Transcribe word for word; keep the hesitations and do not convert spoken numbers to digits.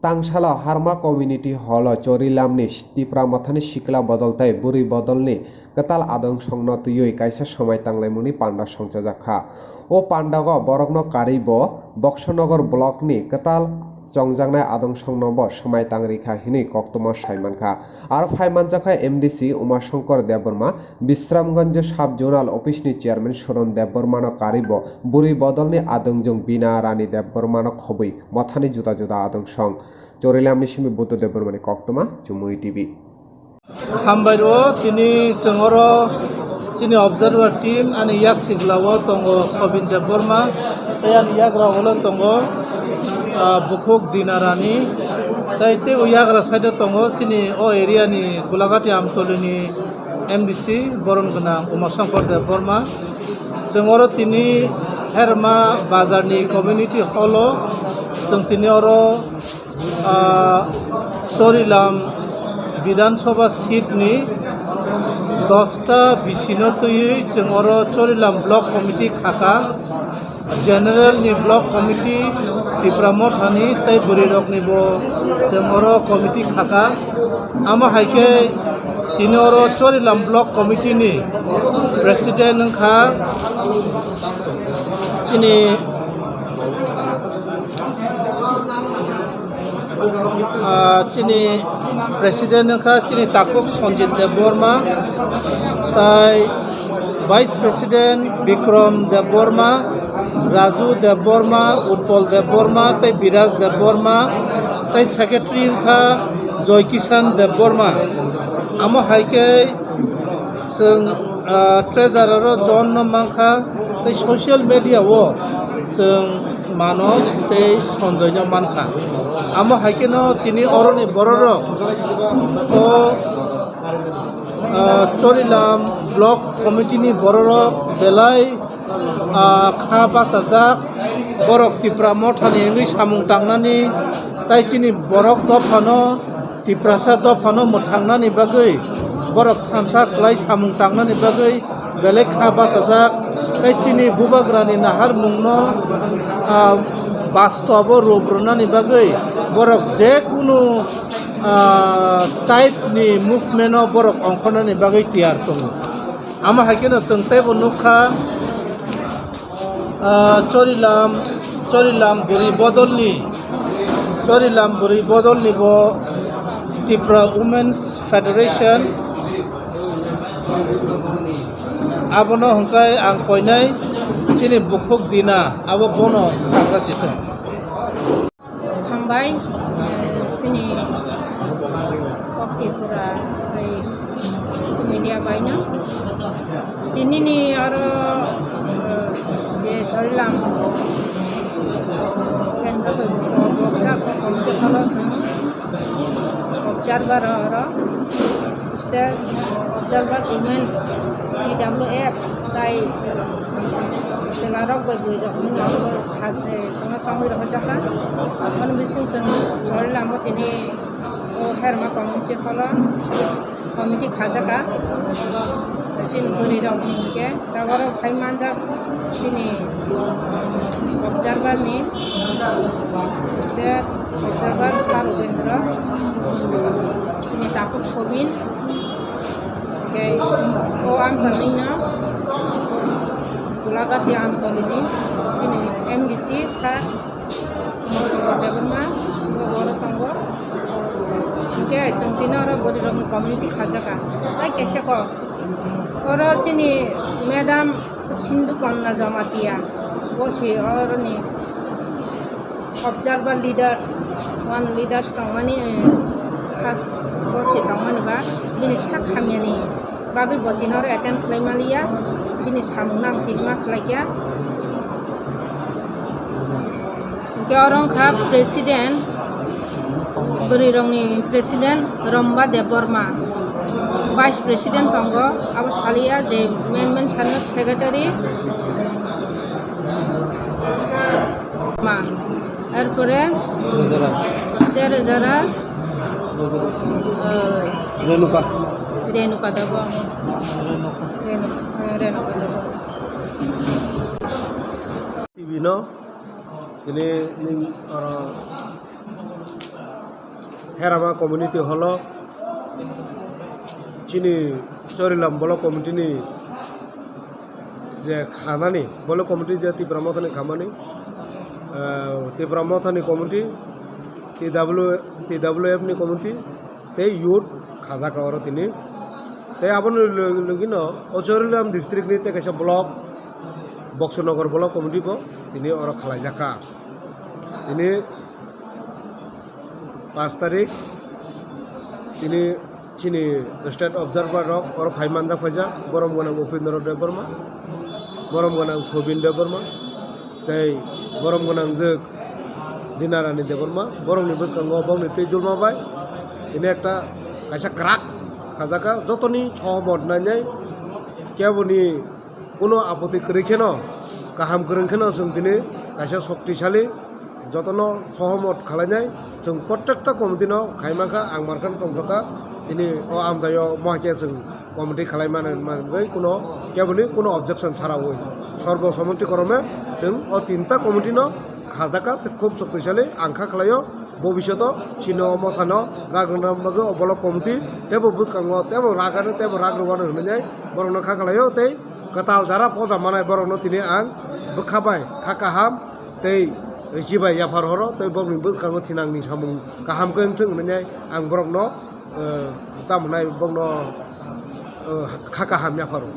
Tangsalo Harma Community Hall o Chorilamni Tipra Mothani sikla bodol tei bwrwi bodolni kwtal adong songno twiwi kaisa swmai tanglaimungni panda songchajak kha. O pandago borokno karwi bo Boksonogor blockni kwtal chongjaknai adong songno bo swmai tang rikha hinwi koktwma saimankha. Aro phaimanjakha M D C Umashankar Debbarma, Bisramganj Sub Zonal Office ni Chairman Suron Debbarmano karwi bo bwrwi bodolni adongjwng Bina Rani Debbarmano khobwi mothani juda juda adongjwng. Chorilamni simi Buddha Debbarmani koktwma, Chumui T V. Hambai rwo, tini chwng oro chini observer team ani yak sikla o tongo Sobin Debbarma, tei ani yagra ulo tongo, ah, Bukhuk Dinarani, tei tei o yagra side o tongo chini o area ni Gulagati Amtoli ni M D C borom gwnang Umashankar Debbarma. Chwng oro tini Herma Bazar ni community hall o chwng tini oro ah, Chorilam Bidhan Sabha seat ni dosta bisino twiwi chwng oro Chorilam Block Committee khaka, General ni Block Committee, Tipra Mothani tei bwrwi rokni bo chwng oro committee khaka. Amo hai khe tini oro Chorilam Block Committee ni President wngkha chini Ah, chini President wngkha chini takhuk Sanjit Debbarma, tai Vice President Bikram Debbarma, Raju Debbarma, Utpal Debbarma, tei Biraj Debbarma, tei Secretary wngkha Joy Kishan Debbarma. Amo hai khe chwng, ah, treasurer o John no mankha, tei social media o chwng mano tei Sanjoy no mankha. Amo hai kheno tini oroni bororok o, ah, Chorilam Block Committee ni bororok belai, ah, kha bachajak, borok Tipra Mothani wngwi samung tangnani, tai chini borok dophano Tiprasa dophano mwthangnani bagwi, borok thansa kwlai samung tangnani bagwi belai kha bachajak, tei chini bubagrani naharmungno, ah, bastobo rup rwnani bagwi borok je kunu, ah, type ni movement o borok ongkhornani bagwi tiyar tongo. Amo hai kheno chwng teibo nukha, ah, Chorilam, Chorilam bwrwi bodolni, Chorilam bwrwi bodolni bo Tripura Women's Federation. Abono hwnkhe ang koinai chini bukhuk Dina, abo bono sagra sithung. Hambai, eh, chini kok Tripura bai media baino. Tinini aro, eh, je Chorilam kendro bai boksa kok komte khalo chwng observer oro. State Observer Women's T W F tai chwlarok bai bwrwirokni nokno kha-, eh, songno chongwi rohorjakha. Aboni bising chwng Chorilambo tini o Herma Community Hall o committee khajakha. Chini bwrwirokni hinkhe Tabuk phai manjak chini observer ni, state observer Sir Ubendra, chini takhuk Sobin, tei o amchaini no Gulagati Amtoli ni chini M D C Sir Mosongkor Debbarma, bo oro tongo. Hinkhe chwng tini oro bwrwirokni community khajakha. Hai kaisa kok. Oro chini madam Sindhu Ponna Jamatia, bo se oroni observer leader, one leaders tongmani, eh, first bo se tongmani ba, bini sak hamyani bagwi bo tini oro attend khlai maliya, bini samung no ang tini ma khlaikha. Hinkhe oro wngkha president, bwrwirokni president Romba Debbarma, vice president tongo, abo saliya je main main sano secretary ma, erpore Terejara, eh, Renuka. Renuka Debbarma. Renu-, eh, Renuka Debbarma. T V no, tini ning, oro, Herama community holo chini Chorilam block committee ni je khanani, block committee je Tipra Motha ni khamani, ah, Tipra Motha ni committee, T W, T W F ni committee, tei youth khajaka oro tini. Tei aboni logi, logi no o Chorilam district ni tei kaisa block, Boksonogor block committee bo tini oro khalaijakha. Tini pash tarik, tini chini state observer rok oro phai manjak phaijak, borom gwnang Upendra Debbarma, borom gwnang Sobin Debbarma, tei borom gwnang jwk Dinarani Debbarma, borokni bwskango bokni twi dulma bai tini ekta kaisa kwrak khajakha, jotoni sohomot nainai keboni kuno apoti kwrwi kheno, kaham kwrwng kheno chwng tini kaisa shoktisali jotono sohomot khwlainai. Chwng protekta committee no khai mankha, ang markhan tongthokha, tini o amjaio mohakhe chwng committee khwlai mani manwi kuno keboni kuno objection sarawi sorbo somoti korome chwng o tinta committee no khajakha, khub shoktisali ang kha khlaio. Bobishoto chini o mothano rak rwna bagwi o block committee teibo bwskango teibo rak ano teibo rak rwano hinwi borokno kha khlaio tei kwtal jara poja manai borokno tini ang bwkha bai kha kaham tei chibai yaphar horo tei borokni bwskango thinangni samung kaham khe wngthwng hinwi ang borokno, eh, tamo nai borokno, eh, kha kaham yapharo.